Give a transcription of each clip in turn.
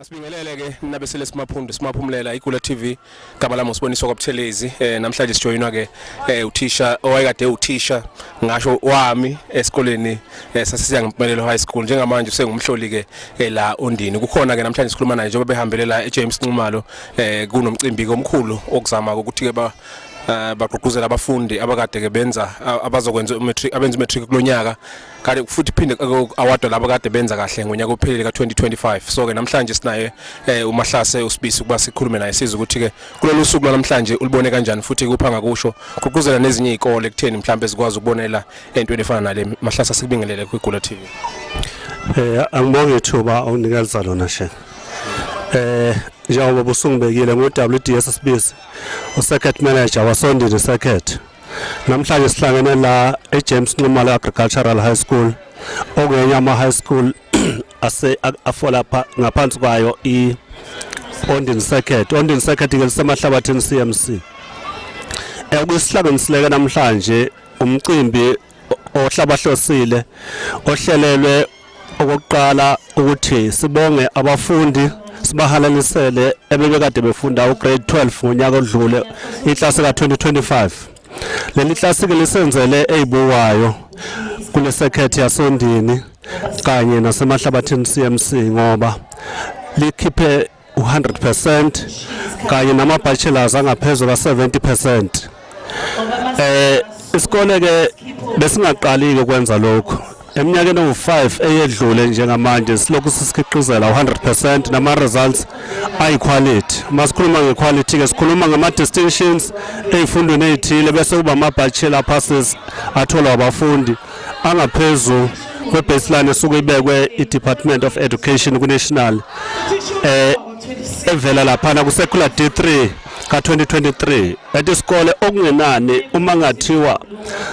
Asibingelele ke nabesele simaphundu simaphumulela iGula TV gama lami uSiboniso kwaButhelezi. Namhlanje sijoyinwa ke uthisha owayekade uthisha ngasho wami esikoleni sasisiya ngempumelelo High School. Njengamanje usengumhloli ke la Ondini. Kukhona ke namhlanje sikhuluma naye njengoba behambele la eJames Nxumalo, kunomcimbi omkhulu okuzama ukuthi ke ba bagqugquzela abafundi abakade ke benza abazokwenza umatric, abenza umatric kulonyaka, kanti futhi phinde awardwa labo kade benza kahle ngonyaka ophelile ka2025. So ke namhlanje sinaye uMahlase uSibisi ukuba sikhulume naye, sizwe ukuthi ke kulolu suku lwanamhlanje ulibone kanjani, futhi kupha ngakusho gqugquzela nezinye izikole ekutheni mhlawumbe zikwazi ukubonela entweni efana nale. Mahlase, sikubingelele kwiGula TV. Angibonge ithuba onikeza lona, she. Njengoba busungibekile, ngo WDS Sibisi, u-circuit manager wasoNdini Circuit. Namhlanje sihlangene la eJames Nxumalo Agricultural High School, okungenye ama high school ase afola ngaphansi kwayo i Ondini Circuit. Ondini Circuit ke lisemahlabathini CMC. Okusihlanganisileke namhlanje umcimbi ohlabahlosile ohlelelwe okokuqala ukuthi sibonge abafundi, sibahalalisele ebebekade befunda ugrade 12 ngonyaka odlule, iklasi ka-2025. Leli klasi ke lisenzele eyibukwayo kule circuit yasoNdini kanye nasemahlabathini CMC, ngoba likhiphe u-100% kanye nama-bachelors angaphezulu ka-70%. Isikole ke besingaqali ke ukwenza lokho. Eminyakeni ewu-5 eyedlule njengamanje silokhu sisikhiqizela u-100% nama results ayi-quality. Masikhuluma nge-quality ke, sikhuluma ngama-distinctions ey'fundweni ey'thile, bese kuba ama-bachelor passes atholwa abafundi angaphezu kwe-baseline esuke ibekwe i-Department of Education ku-national, evela laphana ku-circular D3 ka-2023, ethi isikole okungenani uma ngathiwa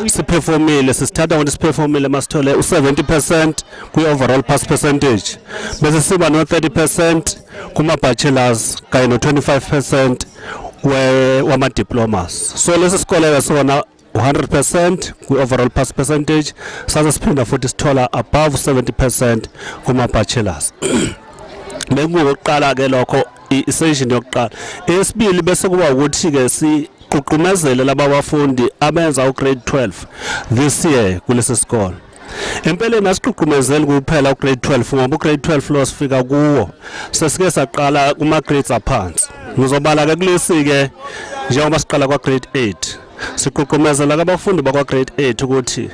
siperformile, sisithatha ngokuthi siperformile masithole u-70% kwi-overall pass percentage, bese siba no-30% kuma-bachelors kanye no-25% wama-diplomas. So lesi sikole-ke sona 100% kwi-overall pass percentage, sase siphinda futhi sithola above 70% kuma-bachelors. Bekungokuqala ke lokho, i-session yokuqala. Esibili bese kuba ukuthi ke siqhuqhumezele laba bafundi abenza ugrade 12 this year kulesi sikole. Empeleni asiqhuqhumezeli kuphela ugrade 12, ngoba ugrade 12 lo sifika kuwo sesike saqala kuma grades aphansi. Ngizobala ke kulesi ke, njengoba siqala kwa grade 8, siqhuqhumezela abafundi bakwa grade 8 ukuthi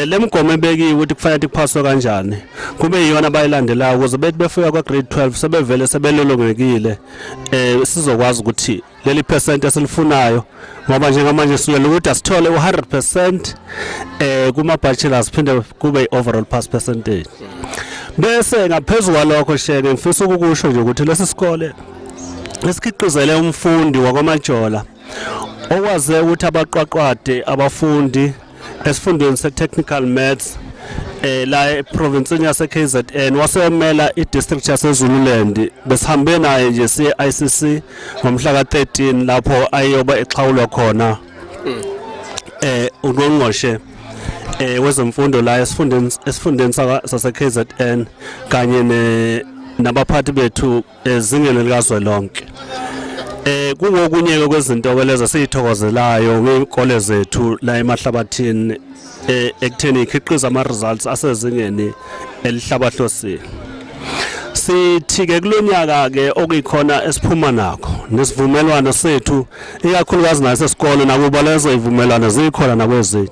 lemigomo ebekiwe ukuthi kufanele kuphaswe kanjani kube yiyona abayilandelayo, ukuze bethi befika kwa grade 12 sebevele sebelolongekile, sizokwazi ukuthi leli percent esilifunayo, ngoba njengamanje silwela ukuthi asithole u100% kuma bachelors, phinde kube i-overall pass percentage. Bese ngaphezulu kwalokho, sheke, ngifisa ukukusho nje ukuthi lesi sikole esikhiqizele umfundi wakwaMajola okwaze ukuthi abaqwaqwade abafundi esifundweni se-technical maths la eprovinsini yase KZN, waseyomela i-district yaseZululand. Besihambe naye nje siye ICC ngomhla ka-13, lapho ayoba exhawulwa khona ungqongqoshe wezemfundo la esifundeni sase KZN kanye ne nabaphathi bethu ezingeni likazwelonke. Kungokunye ke kwezinto ke lezo siyithokozelayo ngezikole zethu la emahlabathini ekutheni ikhiqiza ama results asezingeni elihlabahlosile. Sithi ke kulonyaka ke okuyikhona esiphuma nakho nesivumelwano sethu, ikakhulukazi naso esikole, nakuba lezo ivumelwano zikhona nakwezinye,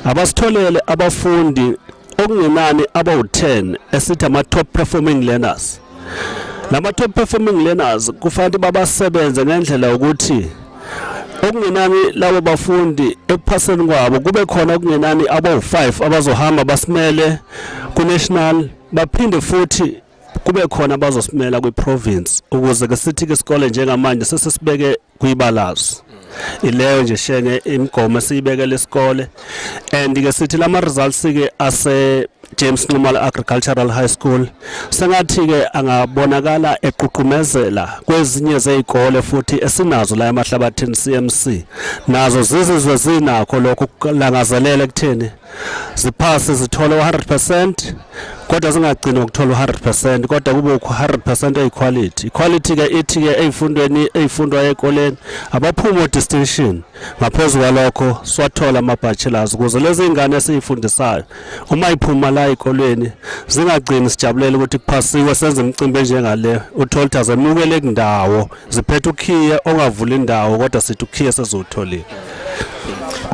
abasitholele abafundi okungenani abawu-10 esithi ama-top performing learners. Lama top performing learners kufanele babasebenze ngendlela yokuthi okungenani labo bafundi ekuphaseni kwabo kube khona okungenani abawu-5 abazohamba basimele ku-national, baphinde futhi kube khona abazosimela kwi-province, ukuze ke sithi ke isikole njengamanje sesisibeke kuyibalazo. Ileyo nje, shenge, imigomo esiyibekele isikole. And ke sithi lama results ke ase James Nxumalo Agricultural High School sengathi ke angabonakala eququmezela kwezinye zezikole futhi esinazo la emahlabathini CMC, nazo zizizwe zinakho lokho kulangazelela ekutheni ziphase, zithole 100% Kodwa singagcini ngokuthola u-100%, kodwa kube u-100% eyi-quality. I-quality ke ithi ke ey'fundweni ey'fundwa ey'koleni abaphume o-distinction. Ngaphezu kwalokho siwathola ama-bachelors ukuze lezi ngane esiyifundisayo uma iphuma la ey'kolweni zingagcini sijabulela ukuthi kuphasiwe, senze imicimbi enjengale, uthole ukuthi azemukeleki ndawo, ziphethe ukhiye ongavula indawo, kodwa sithi ukhiye sezowutholile.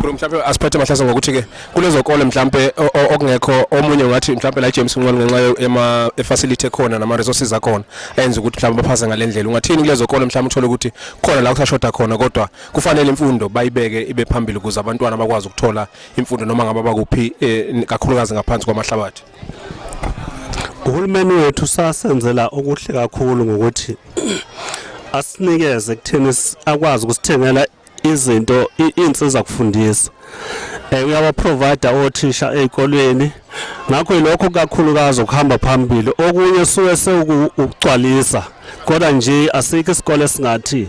Khulu mhlawumbe asiphethe Mahlase ngokuthi ke kulezo kole mhlawumbe okungekho omunye ungathi mhlawumbe la James Nxumalo ngenxa yema facility ekhona nama resources akhona enza ukuthi mhlawumbe baphase ngalendlela. Ungathini kulezo kole mhlawumbe uthole ukuthi khona la kusashoda khona, kodwa kufanele imfundo bayibeke ibe phambili ukuze abantwana bakwazi ukuthola imfundo noma ngabe bakuphi, kakhulukazi ngaphansi kwamahlabathi? Uhulumeni wethu sasenzela okuhle kakhulu ngokuthi asinikeze kutheni akwazi ukusithengela izinto, iy'nsiza kufundisa, uyaba-provide othisha ey'kolweni. Ngakho yilokho kakhulukazi okuhamba phambili. Okunye suke sewukugcwalisa, kodwa nje asikho isikole esingathi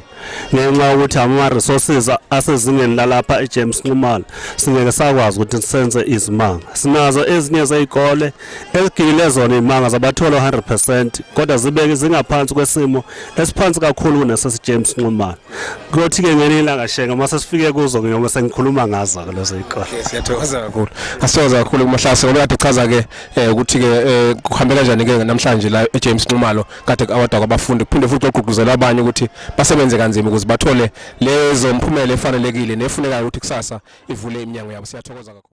ngenxa yokuthi ama-resources asezingeni lalapha eJames Nxumalo singeke sakwazi ukuthi senze izimanga. Sinazo ezinye zey'kole ezigile zona iy'manga zabathola 100%, kodwa zibeke zingaphansi kwesimo esiphansi kakhulu kunesesi James Nxumalo. Kuyothi-ke ngelinye ilanga shenge uma sesifike kuzo ngiyobe sengikhuluma ngazo-ke lezo y'kole. Siyathokoza kakhulu, asithokoza kakhulu kuMahlase ngoba kade chaza-ke ukuthi-ke kuhambe kanjani-ke namhlanje la eJames Nxumalo kade ku-awardwa kwabafundi, kuphinde futhi kugqugquzelwa abanye ukuthi basebenze kanzima ukuze bathole lezo mphumela efanelekile nefunekayo ukuthi kusasa ivule iminyango yabo. Siyathokoza kakhulu.